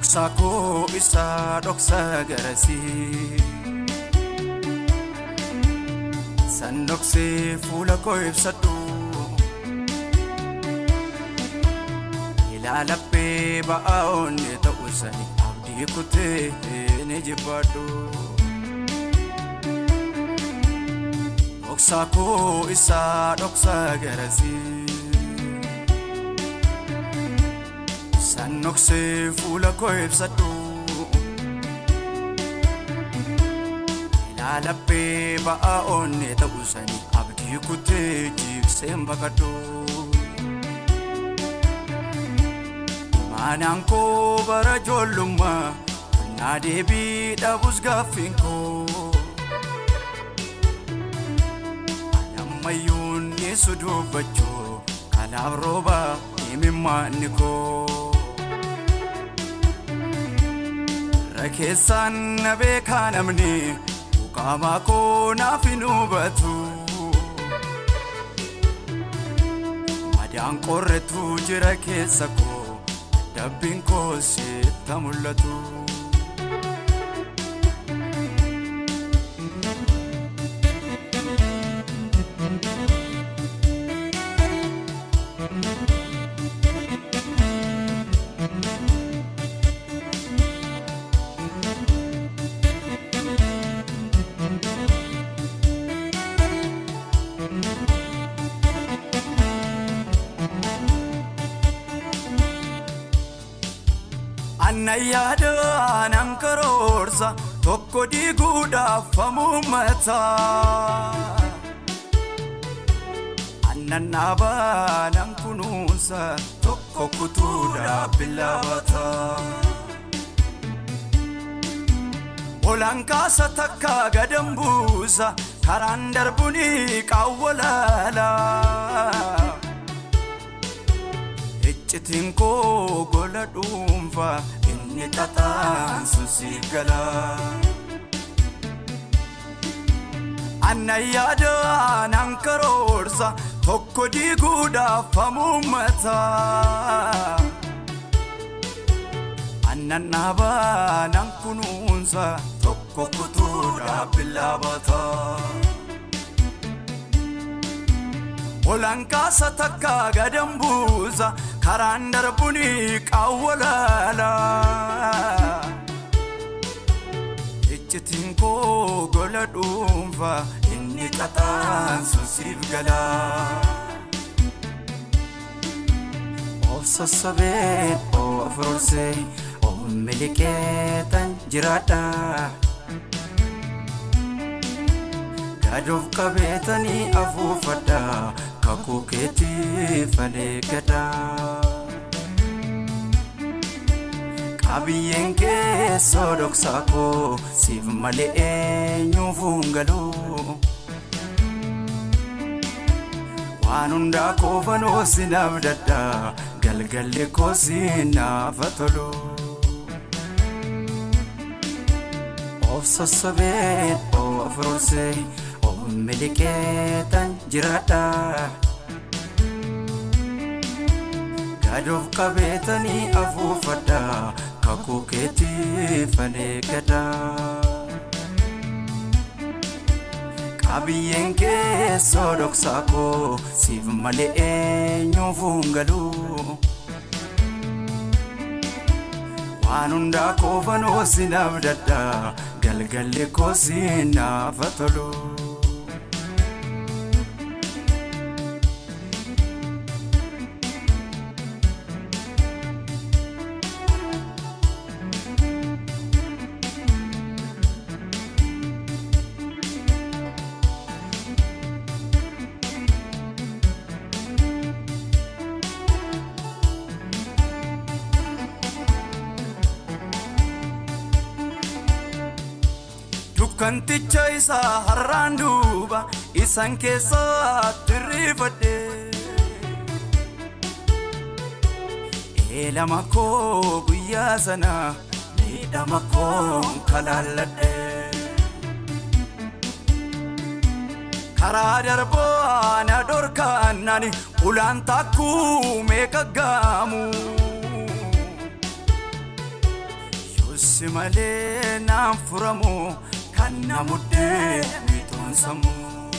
Dhoksaa koo isaa dhoksa garasii. San dhoksee fuula koo ibsadhu. Ilaalaphee ba'aa onnee ta'uu sani abdii kutee ni jibbadhu. Dhoksaa koo isaa dhoksa garasii. San dhoksee fuula koo ibsadhu. Ilaalaphee ba'aa onnee ta'uu sani abdii kutee jigseen baqadhu. Maanaan koo bara ijoollummaa naa deebii dhabus gaaffiin koo. Ani ammayyuun dhiisu dubbachuu kanaaf rooba imimmaanni koo. Irra keessaan na beekaa namni quuqamaa koo naaf hin hubatu. Madaan qorretu jira keessa koo dabbiin koo sitta mul'atu. Anna yaada nan karoorsa tokko diiguudhaaf famuu mataa. Annan dhaabaa nan kunuunsa tokko kutuudhaaf billaabata. Olaan kaasa takka gadan buusa karaan darbuni qaawwa laala. Iccitiin koo gola dhuunfaa inni xaxaan sun siif gala. Anna yaada nan karoorsa tokko diiguudhaaf famuu mataa. Annan dhaabaa nan kunuunsa tokko kutuudhaaf billaabata. Olaan kaasa takka gadan buusa karaan darbuni qaawwa laala. Iccitiin koo gola dhuunfaa inni xaxaan sun siif gala. Of sossobee of rorsee of miliqeetan jiraadha. Gad of qabeetanii afuufadha kakuu keetiif adeeggadha. Qabiyyeen keessoo dhoksaa koo siif malee eenyuuf hin galu. Waan hundaa koofanoo sin abdadha galgalli koo siin naafa tolu. Of sossobee of rorsee of miliqeetan jiraadha. Gad of qabeetanii afuufadha kakuu keetiif adeeggadha. Qabiyyeen keessoo dhoksaa koo siif malee eenyuuf hin galu. Waan hundaa koofanoo sin abdadha galgalli koo siin naafa tolu. Dukkanticha isaa har'aan duuba isan keessatti rifadhe. Eelama koo guyyaa sana miidhama koon kalaalladhe. Karaa darbaa na dhorkaannani ulaan taakkuu meeqa gaamu. Yoos malee naan furamu kan na muddee miituun sammuu.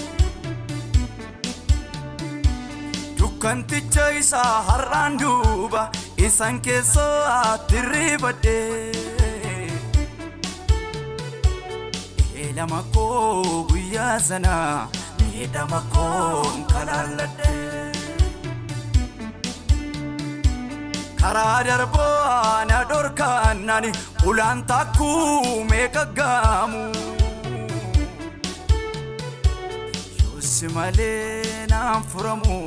Dukkanticha isaa har'aan duuba isaan keessaa tirribadhee. Eelama koo guyyaa sana miidhama koon kalaalladhee. Karaa darbaa na dhorkaannani ulaan taakkuu meeqa gaamu. Yoos malee naan furamu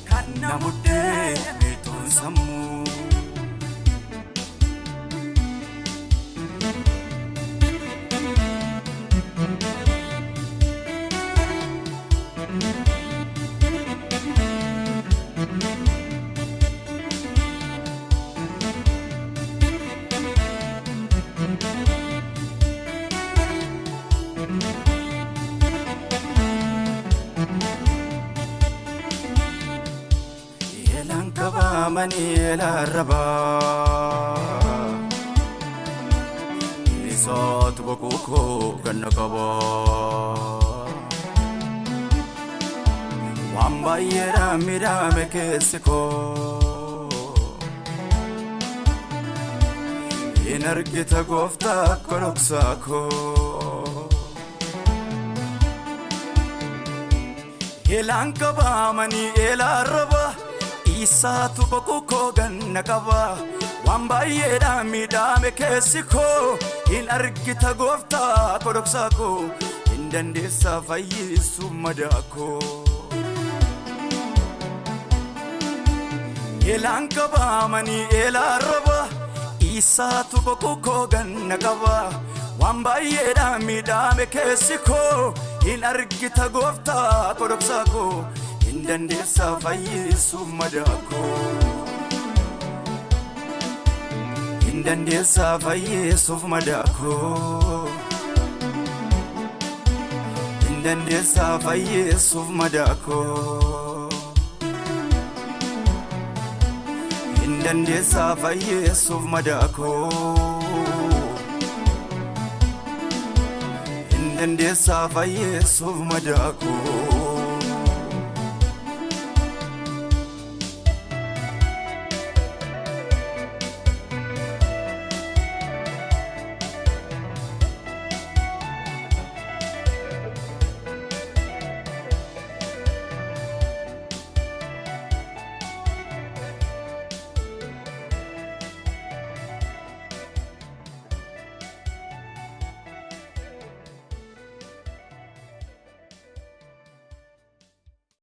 kan na muddee miituun sammuu. Eelaan qabamanii eelaan rabaa. Isaatu boqoo koo ganna qabaa. Waan baay'eedhaan miidhame keessi koo. Hin argita gooftaa kodhoksaa koo. Eelaan qabamanii eelaan rabaa. Isaatu boqoo koo ganna qaba. Waan baay'eedhaan miidhame keessi koo. Hin argita gooftaa kodhoksaa koo. Hin dandeessaa fayyisuu madaa koo. Eelaan qabamanii eelaan rabaa. Isaatu boqoo koo ganna qaba. Waan baay'eedhaan miidhame keessi koo. Hin argita gooftaa kodhoksaa koo. Hin dandeessaa fayyisuu madaa koo. Hin dandeessaa fayyisuuf madaa koo. Hin dandeessaa fayyisuuf madaa koo. Hin dandeessaa fayyisuuf madaa koo. Hin dandeessaa fayyisuuf madaa koo.